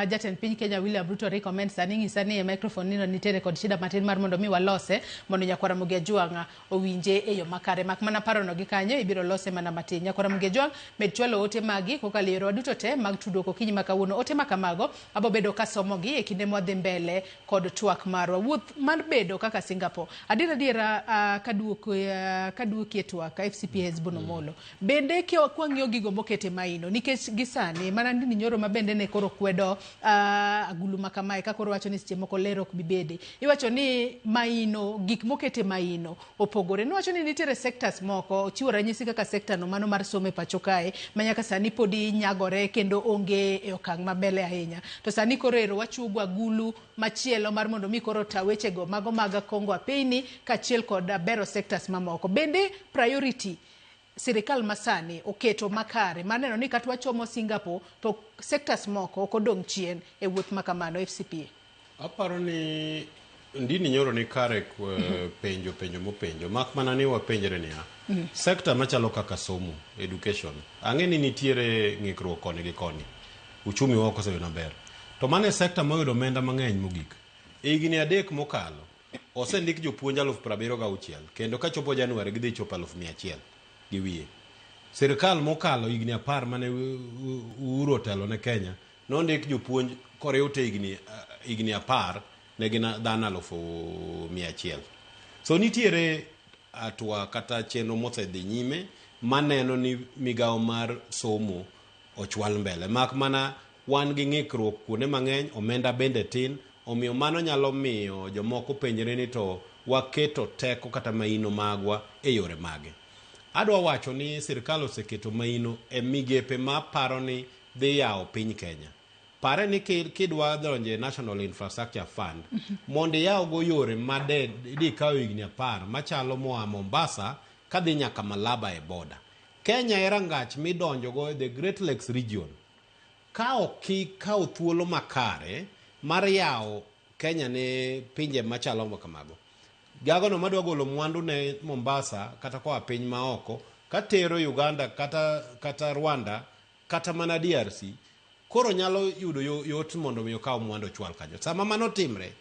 Jatend piny Kenya William Ruto recommend sani ng'isa ni e microphone nino nitiere kod shida matin mar mondo mi walose mondo nyakwar Ramogi Ajwang' owinje e yo makare. Mak mana parono gi kanyo ibiro lose mana matin. Nyakwar Ramogi Ajwang' med chwalo ote magi kokalo e yorewa duto te mag tudruok okinyi ma kawuono. Ote ma kamago abo bedo kasomogi e kinde mwadhi mbele kod twak marwa. Wuoth mar bedo kaka Singapore. Adier adiera kaduokie twak FCPA Hesbon Omolo. Bende kwang'iyo gigo mokete maino nikech gisani mana Ndindi Nyoro ma bende ne koro kwedo agulu ma kamae ka koro wacho ni seche moko ler ok bi bede. Iwacho ni maino gik mokete maino opogore. Niwacho ni nitiere sectors moko ochiwo ranyisi kaka sector no mano mar somo e pacho kae ma nyaka sani podi nyagore kendo onge e okang' mambele ahinya. To sani koro ero wachuogo agulu machielo mar mondo mi koro ta wechego mago mag kongo apeyni kaachiel kod bero sectors mamoko. Bende priority sirikal masani oketo makare mar neno ni kata wachomo Singapore to sectors moko ok odong' chien e wuoth ma kamano FCPA. Aparo ni Ndindi Nyoro ni kare penjo penjo mopenjo mak mana ni wapenjre niya sekta machalo kaka somo education ang'e ni nitiere ng'ikruok koni gi koni uchumi wa ok osebedo maber to mano e sekta moyudo omenda mang'eny mogik e higni 3 mokalo osendik jopuonj 76,000 kendo kachopo Januari gidhi chopo 100,000 gi wiye. Sirikal mokalo higni 10 mane Uhuru otelo ne Kenya nondik jopuonj koriw te higni 10 ne gin dhano 100,000. So nitiere hatua kata chenro mosedhi nyime maneno ni migawo mar somo ochwal mbele. Mak mana wan gi ng'ikruok kuonde mang'eny, omenda bende tin, omiyo mano nyalo miyo jomoko penjre ni to waketo teko kata maino magwa e yore mage. Adwa wacho ni sirikal oseketo maino e migepe ma paro ni dhi yawo piny Kenya. Pare ni kidwa donjo e National Infrastructure Fund, mondo iyaw go yore ma de dikawo higni 10 machalo moa Mombasa kadhi nyaka Malaba e border. Kenya e rangach midonjo go e the Great Lakes region. Ka ok ikawo thuolo makare mar yawo Kenya ne pinje machalo kamago. Jagono madwa golo mwandu ne Mombasa kata koa piny maoko katero Uganda kata Rwanda kata mana DRC koro nyalo yudo yot mondo mi okaw mwandu ochwal kanyo. Sama mano timre,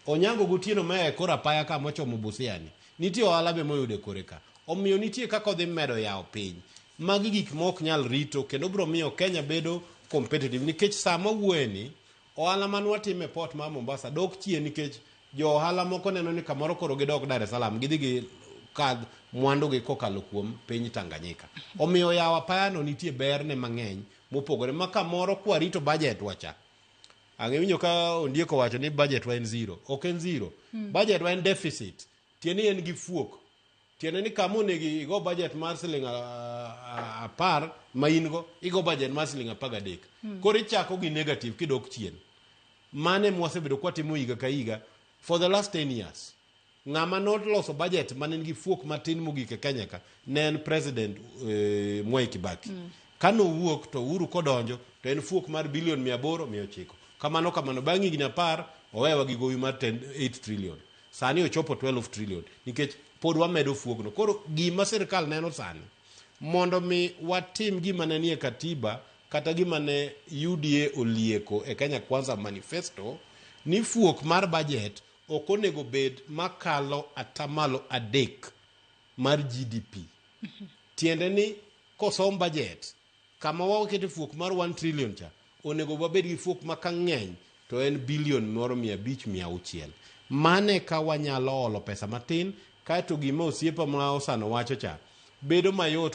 Onyango Gotieno ma e kor apaya ka mochomo Busia ni, nitie ohala be moyudo e kore ka. Omiyo nitie kaka odhi medo yawo piny. Magi gik ma ok nyal rito kendo biro miyo Kenya bedo competitive nikech sama wuoye ni ohala mane watimo e port mar Mombasa dok chien nikech jo ohala moko neno ni kamoro koro gidok Dar es Salaam gidhi gi kadh mwandu gi kokalo kuom piny Tanganyika. Omiyo yawo apaya no nitie berne mang'eny mopogore ma kamoro kwarito budget wacha. Ang'e winjo ka Ondiek owacho ni budget wa en zero. Ok en zero. Budget wa en deficit. Tiende ni en gi fuok. Tiende ni kama onego igo budget mar siling 10 ma in go, igo budget mar siling 13. Koro ichako gi negative kidok chien. Mano ema wasebedo kwatimo higa ka higa for the last 10 years. Ng'ama noloso budget mane nigi fuok matin mogik e Kenya ka ne en President Mwai Kibaki. Kanowuok to Uhuru kodonjo to en fuok mar bilion 800 900. Kamano kamano bang' higni 10 owewa gi gowi mar 8 trillion. Sani ochopo 12 trillion nikech pod wamedo fuokno. Koro gima sirikal neno sani mondo mi watim gima ne nie katiba kata gima ne UDA olieko e Kenya Kwanza manifesto ni fuok mar budget ok onego bed makalo atamalo 3 mar GDP. Tiende ni kosom budget kama wakete fuok mar 1 trillion cha onego wabed gi fuok ma ka ng'eny to en bilion moro 500 600. Mane ka wanyalo olo pesa matin kaeto gima osiepa ma Osano wacho cha bedo mayot.